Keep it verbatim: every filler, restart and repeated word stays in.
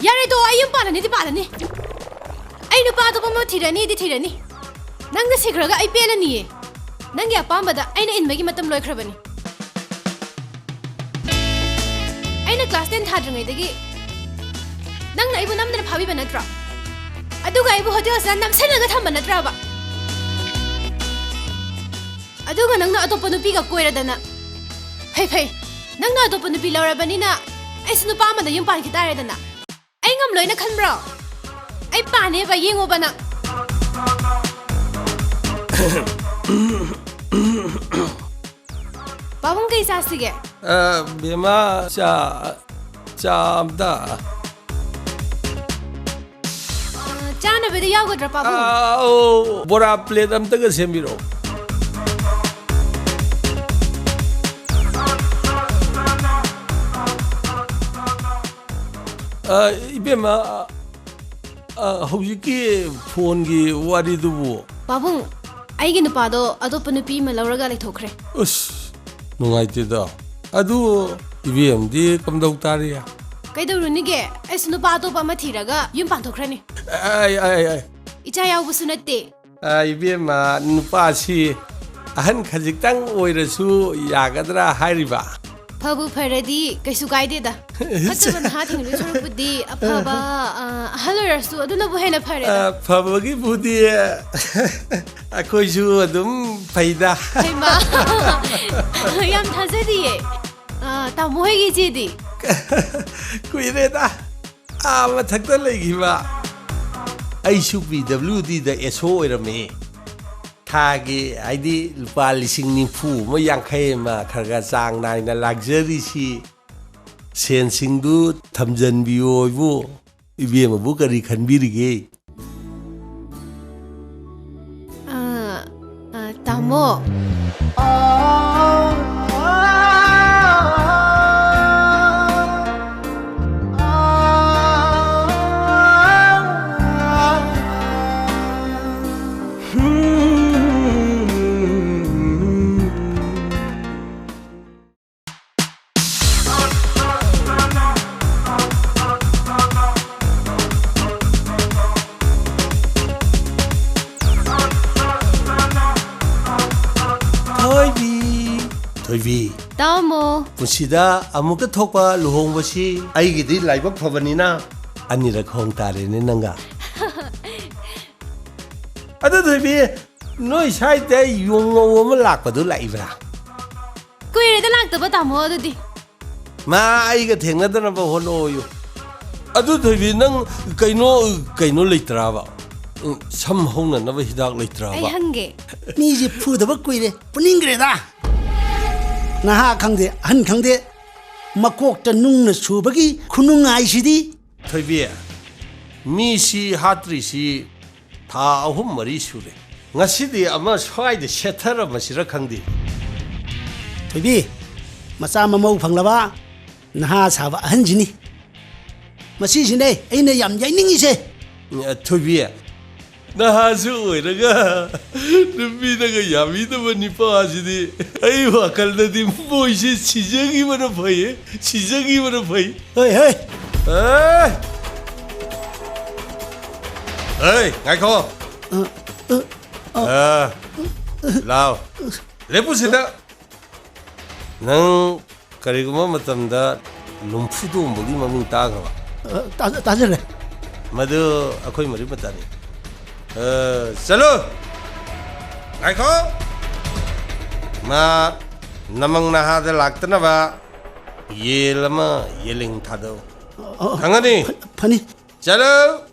ꯌꯥꯔꯦ, ꯇꯣ, ꯑꯩ ꯌꯨꯝ ꯄꯥꯜꯂꯅꯤꯗꯤ ꯄꯥꯜꯂꯅꯤ꯫ ꯑꯩ ꯅꯨꯄꯥ ꯑꯇꯣꯞꯄ ꯑꯃ ꯊꯤꯔꯅꯤꯗꯤ ꯊꯤꯔꯅꯤ꯫ ꯅꯪꯅ ꯁꯤꯈ꯭ꯔꯒ ꯑꯩ ꯄꯦꯜꯂꯅꯤꯌꯦ꯫ ꯅꯪꯒꯤ ꯑꯄꯥꯝꯕꯗ ꯑꯩꯅ ꯏꯟꯕꯒꯤ ꯃꯇꯝ ꯂꯣꯏꯈ꯭ꯔꯕꯅꯤ꯫ ꯑꯩꯅ class ten ꯊꯥꯗ꯭ꯔꯤꯉꯩꯗꯒꯤ ꯅꯪꯅ ꯑꯩꯕꯨ ꯅꯝꯗꯅ ꯐꯥꯕꯤꯕ ꯅꯠꯇ꯭ꯔꯣ? ꯑꯗꯨꯒ ꯑꯩꯕꯨ hotel ꯑꯁꯤꯗ ꯅꯝꯁꯤꯜꯂꯒ ꯊꯝꯕ ꯅꯠꯇ꯭ꯔꯕ? ꯑꯗꯨꯒ ꯅꯪꯅ ꯑꯇꯣꯞꯄ ꯅꯨꯄꯤꯒ ꯀꯣꯏꯔꯗꯅ꯫ ꯐꯩ, ꯐꯩ꯫ ꯅꯪꯅ ꯑꯇꯣꯞꯄ ꯅꯨꯄꯤ ꯂꯧꯔꯕꯅꯤꯅ ꯑꯩꯁꯨ ꯅꯨꯄꯥ ꯑꯃꯗ ꯌꯨꯝ ꯄꯥꯟꯈꯤ ꯇꯥꯔꯦꯗꯅ꯫ ꯑꯩ ꯉꯝꯂꯣꯏꯅ ꯈꯟꯕ꯭ꯔꯣ? ꯑꯩ ꯄꯥꯅꯦꯕ, ꯌꯦꯡꯉꯣꯕ ꯅꯪ꯫ ꯄꯥꯕꯨꯡ, ꯀꯩ ꯆꯥꯁꯤꯒꯦ? ꯑ, ꯕꯦꯝꯃ, ꯆꯥ, ꯆꯥ ꯑꯝꯇ꯫ ꯑ, ꯆꯥꯅꯕꯗꯤ ꯌꯥꯎꯒꯗ꯭ꯔꯥ, ꯄꯥꯕꯨꯡ? ꯑ, ꯑꯧ, ꯕꯣꯔꯥ plate ꯑꯝꯇꯒ ꯁꯦꯝꯕꯤꯔꯛꯑꯣ꯫ ꯑ, ꯏꯕꯦꯝꯃ, ꯑ, ꯍꯧꯖꯤꯛꯀꯤ phoneꯒꯤ ꯋꯥꯔꯤꯗꯨꯕꯨ? ꯄꯥꯕꯨꯡ, ꯑꯩꯒꯤ ꯅꯨꯄꯥꯗꯣ ꯑꯇꯣꯞꯄ ꯅꯨꯄꯤ ꯑꯃ ꯂꯧꯔꯒ ꯂꯩꯊꯣꯛꯈ꯭ꯔꯦ꯫ ꯑꯁ, ꯅꯨꯡꯉꯥꯏꯇꯦꯗ꯫ ꯑꯗꯨ ꯏꯕꯦꯝꯗꯤ ꯀꯝꯗꯧ ꯇꯥꯔꯤ? ꯀꯩꯗꯧꯔꯨꯅꯤꯒꯦ? ꯑꯩꯁꯨ ꯅꯨꯄꯥ ꯑꯇꯣꯞꯄ ꯑꯃ ꯊꯤꯔꯒ ꯌꯨꯝ ꯄꯥꯟꯊꯣꯛꯈ꯭ꯔꯅꯤ꯫ ꯑꯩ, ꯑꯩ, ꯑꯩ꯫ ꯏꯆꯥ ꯌꯥꯎꯕꯁꯨ ꯅꯠꯇꯦ꯫ ꯑ, ꯏꯕꯦꯝꯃ, ꯅꯨꯄꯥꯁꯤ ꯑꯍꯟ ꯈꯖꯤꯛꯇꯪ ꯑꯣꯏꯔꯁꯨ ꯌꯥꯒꯗ꯭ꯔꯥ ꯍꯥꯏꯔꯤꯕ? ꯐꯕꯨ ꯐꯔꯗꯤ ꯀꯩꯁꯨ ꯀꯥꯏꯗꯦꯗ꯫ ꯐꯠꯇꯕ ꯅꯍꯥ ꯊꯦꯡꯅꯗꯣꯏ ꯁꯔꯨꯛꯄꯨꯗꯤ ꯑꯐꯕ, ꯑ, ꯑꯍꯜ ꯑꯣꯏꯔꯁꯨ ꯑꯗꯨꯅꯕꯨ ꯍꯦꯟꯅ ꯐꯔꯦꯗ꯫ ꯑ, ꯐꯕꯒꯤꯕꯨꯗꯤ ꯑꯩꯈꯣꯏꯁꯨ ꯑꯗꯨꯝ ꯐꯩꯗ꯫ ꯍꯩꯃꯥ, ꯌꯥꯝ ꯊꯥꯖꯗꯤꯌꯦ꯫ ꯑ, ꯇꯥꯃꯣ ꯍꯣꯏꯒꯤ ꯏꯆꯦꯗꯤ? ꯀꯨꯏꯔꯦꯗ꯫ ꯑꯥ ꯃꯊꯛꯇ ꯂꯩꯈꯤꯕ꯫ ꯑꯩꯁꯨ PWDꯗ SO ꯑꯣꯏꯔꯝꯃꯤ꯫ ꯊꯥꯒꯤ, ꯍꯥꯏꯗꯤ, ꯂꯨꯄꯥ ꯂꯤꯁꯤꯡ ꯅꯤꯐꯨ ꯑꯃ, ꯌꯥꯡꯈꯩ ꯑꯃ ꯈꯔ ꯈꯔ ꯆꯥꯡ ꯅꯥꯏꯅ ꯂꯥꯛꯆꯔꯤꯁꯤ꯫ ꯁꯦꯟꯁꯤꯡꯗꯨ ꯊꯝꯖꯟꯕꯤꯌꯣ ꯏꯕꯨ꯫ ꯏꯕꯦꯝꯃꯕꯨ ꯀꯔꯤ ꯈꯟꯕꯤꯔꯤꯒꯦ? ꯑ, ꯑ, ꯇꯥꯃꯣ꯫ ꯊꯣꯏꯕꯤ, ꯇꯥꯃꯣ꯫ ꯄꯨꯟꯁꯤꯗ ꯑꯃꯨꯛꯇ ꯊꯣꯛꯄ ꯂꯨꯍꯣꯡꯕꯁꯤ ꯑꯩꯒꯤꯗꯤ ꯂꯥꯏꯕꯛ ꯐꯕꯅꯤꯅ ꯑꯅꯤꯔꯛ ꯍꯣꯡ ꯇꯥꯔꯦꯅꯦ ꯅꯪꯒ꯫ ꯑꯗꯨ ꯊꯣꯏꯕꯤ, ꯅꯣꯏ ꯁ꯭ꯋꯥꯏꯗ ꯌꯣꯡꯉꯧ ꯑꯃ ꯂꯥꯛꯄꯗꯨ ꯂꯥꯛꯏꯕ꯭ꯔꯥ? ꯀꯨꯏꯔꯦꯗ ꯂꯥꯛꯇꯕ, ꯇꯥꯃꯣ꯫ ꯑꯗꯨꯗꯤ ꯃꯥ ꯑꯩꯒ ꯊꯦꯡꯅꯗꯅꯕ ꯍꯣꯠꯅꯧꯌꯨ꯫ ꯑꯗꯨ ꯊꯣꯏꯕꯤ, ꯅꯪ ꯀꯩꯅꯣ, ꯀꯩꯅꯣ ꯂꯩꯇ꯭ꯔꯕ? ꯎꯝ, ꯁꯝ ꯍꯧꯅꯅꯕ ꯍꯤꯗꯥꯛ ꯂꯩꯇ꯭ꯔꯕ? ꯑꯩ ꯍꯪꯒꯦ꯫ ꯃꯤꯁꯦ ꯐꯨꯗꯕ ꯀꯨꯏꯔꯦ, ꯐꯨꯅꯤꯡꯈ꯭ꯔꯦꯗ꯫ ꯅꯍꯥ ꯈꯪꯗꯦ, ꯑꯍꯟ ꯈꯪꯗꯦ, ꯃꯀꯣꯛꯇ ꯅꯨꯡꯅ ꯁꯨꯕꯒꯤ ꯈꯨꯅꯨꯡꯉꯥꯏꯁꯤꯗꯤ꯫ ꯊꯣꯏꯕꯤ, ꯃꯤꯁꯤ ꯍꯥꯠꯇ꯭ꯔꯤꯁꯤ ꯊꯥ ꯑꯍꯨꯝ ꯃꯔꯤ ꯁꯨꯔꯦ꯫ ꯉꯁꯤꯗꯤ ꯑꯃ ꯁ꯭ꯋꯥꯏꯗ ꯁꯦꯠꯊꯔꯝꯃꯁꯤꯔ ꯈꯪꯗꯦ꯫ ꯊꯣꯏꯕꯤ, ꯃꯆꯥ ꯃꯃꯧ ꯐꯪꯂꯕ ꯅꯍꯥ ꯁꯥꯕ ꯑꯍꯟꯁꯤꯅꯤ꯫ ꯃꯁꯤꯁꯤꯅꯦ ꯑꯩꯅ ꯌꯥꯝ ꯌꯥꯏꯅꯤꯡꯉꯤꯁꯦ꯫ ꯊꯣꯏꯕꯤ, ꯅꯍꯥꯁꯨ ꯑꯣꯏꯔꯒ ꯅꯨꯄꯤꯅꯒ ꯌꯥꯕꯤꯗꯕ ꯅꯤꯄꯥꯁꯤꯗꯤ ꯑꯩ ꯋꯥꯈꯜꯗꯗꯤ ꯃꯣꯏꯁꯦ ꯁꯤꯖꯈꯤꯕꯅ ꯐꯩꯌꯦ, ꯁꯤꯖꯈꯤꯕꯅ ꯐꯩ꯫ ꯍꯣꯏ, ꯍꯣꯏ꯫ ꯑꯦ! ꯑꯦ, ꯉꯥꯏꯈꯣ꯫ ꯑ, ꯑ, ꯑ꯫ ꯑ, ꯂꯥꯎ꯫ ꯂꯦꯞꯄꯨ ꯁꯤꯗ꯫ ꯅꯪ ꯀꯔꯤꯒꯨꯝꯕ ꯃꯇꯝꯗ ꯂꯨꯝꯐꯨ ꯇꯣꯝꯕꯒꯤ ꯃꯃꯤꯡ ꯇꯥꯈ꯭ꯔꯕ? ꯑ, ꯇꯥ-, ꯇꯥꯖꯔꯦ꯫ ꯃꯗꯨ ꯑꯩꯈꯣꯏ ꯃꯔꯤ ꯃꯇꯥꯅꯤ꯫ ꯑ, ꯆꯠꯂꯨ! ꯉꯥꯏꯈꯣ! ꯃꯥ ꯅꯃꯪ ꯅꯍꯥꯗ ꯂꯥꯛꯇꯅꯕ ꯌꯦꯜ ꯑꯃ ꯌꯦꯂꯤꯡ ꯊꯥꯗꯧ꯫ ꯑ, ꯑ, ꯈꯪꯉꯅꯤ? ꯐ-, ꯐꯅꯤ꯫ ꯆꯠꯂꯨ!